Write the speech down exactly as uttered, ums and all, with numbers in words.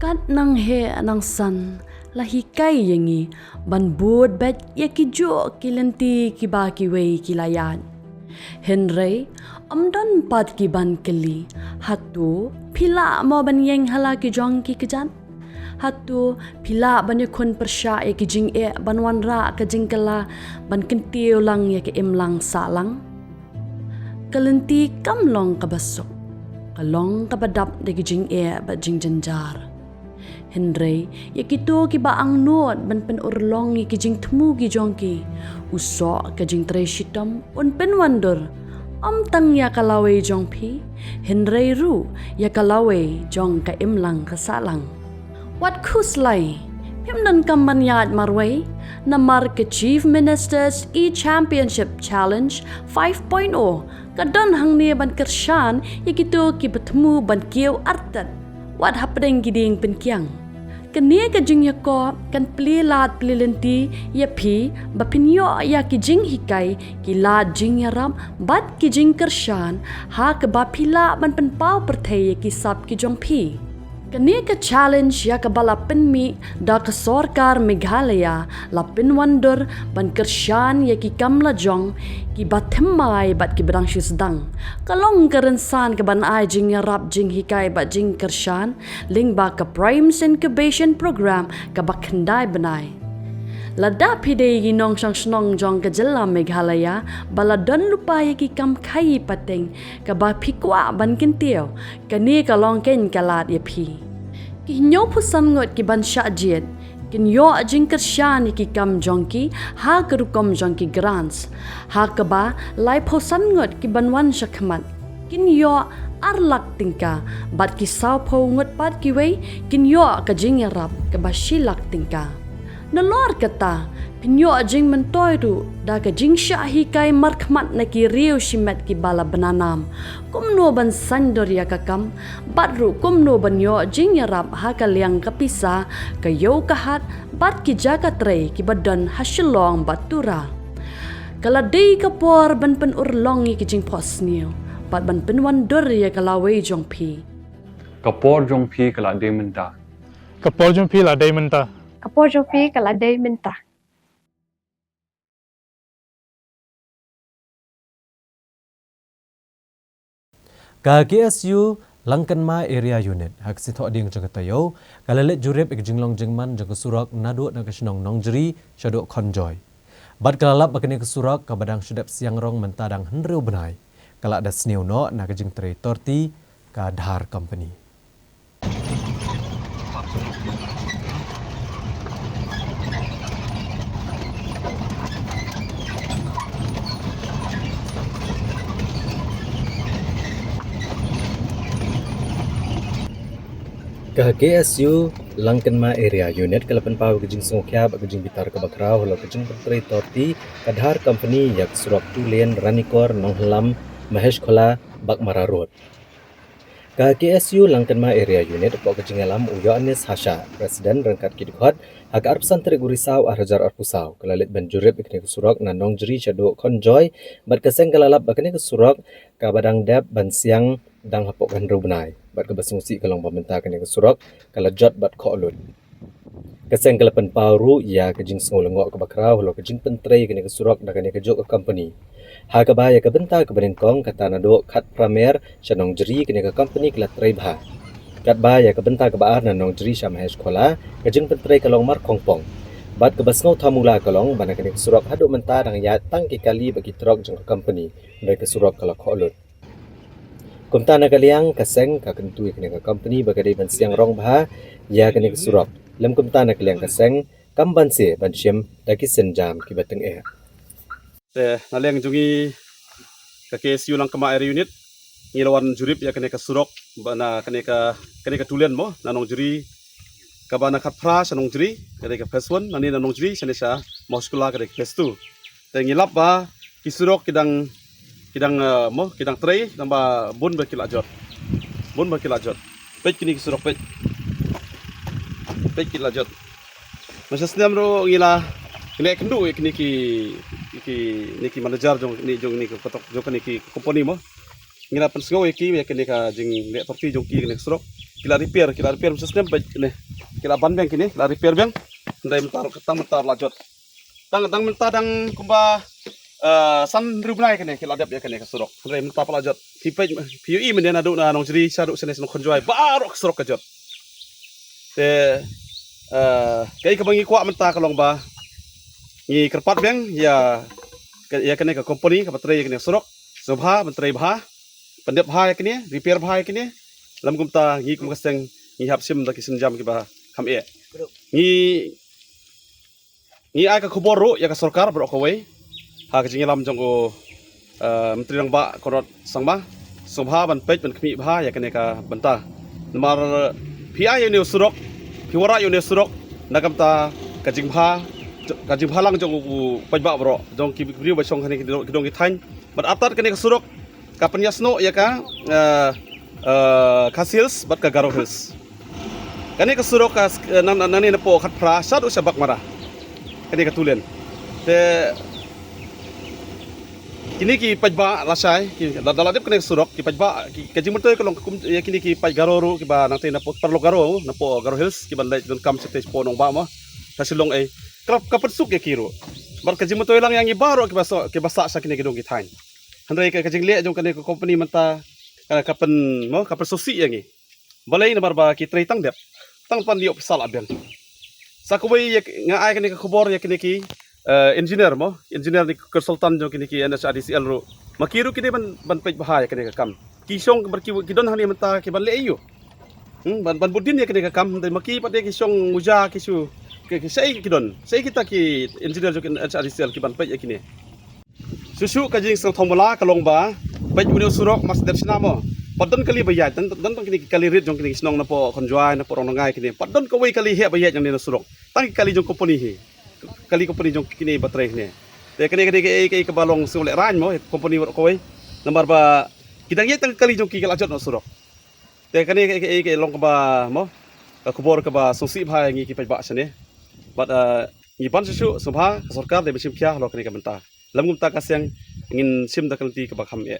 Kat nang heh nang san la hikai ïa ngi ban bud beit ïa kijuh ki lynti kiba kiwei ki la ïaid. Hynrei ym don pat ki ban kylli, hato phi lah mo ban ïeng ha la ki jong ki kjat? Hato phi lah ban ïakhun pyrshah ïa ki jingeh ban wanrah ka jingkylla ban kyntiew lang ïa ka imlang sahlang? Ka lynti kam long kaba suk, ka long kaba dap da ki jingeh bad jingjynjar. Hynrei ïa kito kiba angnud ban pynurlong ïa ki jingthmu ki jong ki, u soh ka jingtrei shitom un pynwandur, ym tang ïa ka lawei jong phi, hynrei ruh ïa ka lawei jong ka imlang ka sahlang. Wat khuslai, phim donkam ban ïaid marwei, namar ka Chief Minister's E-Championship Challenge five point oh ka don hangne ban kyrshan ïa kito kiba thmu ban kiew artat wat hapdeng ki dieng pynkiang. Kane ka jingïakop kan plie lad plie lynti ïa phi ba phin ïoh ïa ki jinghikai, ki lad jingïarap bad ki jingkyrshan ha kaba phi lah ban pynpaw pyrthei ïa ki sap ki jong phi. Kane ka challenge ïa kaba la pynmih da ka sorkar Meghalaya la pynwandur ban kyrshan ïa ki kam la jong kiba thymmai bad kiba dang shu sdang. Ka long ka rynsan kaban ai jingïarap jinghikai bad jingkyrshan lyngba ka PRIMES Incubation Programme kaba khyndai bnai. Lada phi dei ki nongshong shnong jong ka jylla Meghalaya ba la don lypa ïa ki kam khaïi pateng kaba phi kwah ban kyntiew, kane ka long keiñ ka lad ïa phi. Ki hynñiewphew san ngut kiban shah jied kin ïoh jingkyrshan ïa ki kam jong ki ha ka rukom jong ki grants, ha kaba laiphew san ngut kiban wan shakhmat kin ïoh ar lak tyngka, bad ki sawphew ngut pat kiwei kin ïoh ka jingïarap kaba shi lak tyngka. Nalor kata, phin ïoh jingmyntoi ruh da ka jingshah hikai markhmat na ki riew shimet kiba la bna nam, kumno ban saiñdur ïa ka kam, bad ruh kumno ban ïoh jingïarap ha ka liang ka pisa, ka ïew ka hat bad ki jaka trei kiba don ha Shillong bad Tura. Ka la dei ka por ban pynurlong ïa ki jingphohsniew bad ban pynwandur ïa ka lawei jong phi. Ka por jong phi ka la dei mynta. Ka por jong phi la dei mynta. Ka por jong phi ka la dei mynta. Ka KSU Langkynma Area Unit ha ka sngi Thohdieng jong ka taïew ka la leit jurip ïa ka jinglong jingman jong ka surok naduh na ka shnong Nongjri shaduh Khonjoy. Bad ka la lap ba kane ka surok kaba dang shu dep siang rong mynta dang hynriew bnai ka la da sniew noh na ka jingtrei torti ka Dhar Company. Ka KSU Langkynma Area Unit ka la pynpaw ka jingsngewkhia bad ka jingbitar kaba khraw halor ka jingpyntrei torti ka Dhar Company ïa ka surok two lane Ranikor Nonghyllam Maheshkhola Baghmara Road. Ka KSU Langkynma Area Unit hapoh ka jingïalam u Yohanes Hasha, President ryngkat ki dkhot, ha ka arphew san tarik u Risaw ar hajar arphew saw ka la leit ban jurip ïa kane ka surok na Nongjri shaduh Khonjoy, bad ka seng ka la lap ba kane ka surok kaba dang dep ban siang dang hapoh ka hynriew bnai, bad kaba sngewsih ka long ba mynta kane ka surok ka la jot bad khohlut. Ka seng ka la pynpaw ruh ïa ka jingsngew lyngngoh kaba khraw halor ka jingpyntrei kane ka surok da kane kajuh ka company. Ha kaba ïa ka bynta kaba nyngkong kata naduh Khatphra Mer sha Nongjri kane ka company ka la trei bha. Katba ïa ka bynta kaba ar na Nongjri sha Maheshkhola ka jingpyntrei ka long markhongpong. Bad kaba sngewthuh mula ka long ba na kane ka surok haduh mynta dang ïaid tang ki kali bad ki trok jong ka company, hynrei ka surok ka la khohlut. Kumta na ka liang ka seng ka kyntu ïa kane ka company ba ka dei ban siang rong bha ïa kane ka surok. Lym kumta na ka liang ka seng kam banse ban shim da ki sienjam kiba tyngeh. Te na liang jong ngi ka KSU Langkynma Area Unit ngi la wan jurip ïa kane ka surok ba na kane ka, kane ka two lane mo na Nongjri, kaba na Khatphra sha Nongjri ka dei ka phase one, nangne na Nongjri shane sha Maheshkhola ka dei ka phase two. Te ngi lap ba ki surok ki dang, ki dang, eh, mo, ki dang trei, tang ba bun ba ki la jot. Bun ba ki la jot. Peit kine ki surok, peit. Peit ki la jot. Mynta snem ruh ngi la, ngi la kynduh ïa kine ki, ki, kine ki manager jong, kine jong, kine ki kotok, jong kine ki company mo. Ngi la pynsngew ïa ki ïa kane ka jingleh torti jong ki kane ka surok. ki la repair, ki la repair mynta snem ba ne. Ki la ban biang kine, ki la repair biang. Hynrei mynta ruh, tang mynta ruh la jot. Tang, tang mynta dang kumba, eh, san hynriew bnai kane ki la dep ïa kane ka surok. Hynrei mynta pat la jot. Phi peit, phi ïohi mynne naduh na Nongjri shaduh shane sha Nongkhynjwai baroh ka surok ka jot. Te, eh, kaei kaba ngi kwah mynta ka long ba ngi kyrpad biang ïa ka, ïa kane ka company kaba trei ïa kane ka surok. Sngewbha ban trei bha, pyndep bha ïa kine, repair bha ïa kine. Lym kumta ngi kum ka seng ngi hap shim da ki sienjam kiba kham eh. Ngi, ngi ai ka khubor ruh ïa ka sorkar baroh kawei ha ka jingïalam jong u, eh, Myntri Rangbah Conrad Sangma, sngewbha ban peit ban khmih bha ïa kane ka bynta. Namar phi ai ïa une u surok, phi wanrah ïa une u surok, na ka bynta ka jingbha, ka jingbhalang jong u paidbah baroh, jong ki briew ba shong hangne ki dong, ki dong ki thaiñ. Bad artat kane ka surok ka pynïasnoh ïa ka, eh, eh, Khasi Hills bad ka Garo Hills. Kane ka surok ka, eh, nang, nang, nangne napoh Khatphra shaduh sha Baghmara. Kane ka two lane. Te kine ki paidbah lashai, ki da, da la dep kane ka surok, ki paidbah, ki, ka jingmyntoi ka long kum ïa kine ki paid Garo ruh kiba nangtei napoh paralok Garo, napoh Garo Hills, kiban leit donkam shatei shapoh Nongbah mo, sha Shillong ei. Ka, ka pynsuk ïa ki ruh. Bad ka jingmyntoi lang ïa ngi baroh kiba sah, kiba sah sha kine ki dong ki thaiñ. Hynrei ka, ka jingleh jong kane ka company mynta ka, ka pyn, mo, ka pynsngewsih ïa ngi. Balei? Namar ba ki trei tang dep, tang pan ïoh pisa la biang. Sa kawei ïa, nga ai kane ka khubor ïa kine ki, eh, engineer mo, engineer ne consultant jong kine ki N H R D C L ruh. Ma ki ruh ki dei ban, ban peit bha ïa kane ka kam. Ki shong bad ki, ki don hangne mynta kiban leh aïu? Hmm, ban, ban bud dien ïa kane ka kam, hynrei ma ki pat de ki shong muja ki shu, ki, ki shaei ki don. Shaei kita ki engineer jong ki N H R D C L kiban peit ïa kine. Shuh shuh ka jingsngewthuh mala ka long ba peit une u surok mar sdep shna mo. Pat don kali ba ïaid, don, don, don kine ki kali rit jong kine ki shnong napoh Khynjwai, napoh Rongdngai kine. Pat don kawei kali heh ba ïaid jong kine u surok. Tang ki kali jong company hi. Kali company jong kine ba trei kine. Te kane, kane kaei, kaei kaba long sngewlehraiñ mo, company baroh kawei. Namar ba ki dang ïaid tang ki kali jong ki, ka la jot noh surok. Te kane kaei, kaei, kaei long kaba mo, ka khubor kaba sngewsih bha ïa ngi ki paidbah shane. Bad, eh, ngi ban shuh shuh sngewbha ka sorkar dei ban shim khia halor kane ka bynta. Lym kumta ka seng ngin shim da ka lynti kaba kham eh.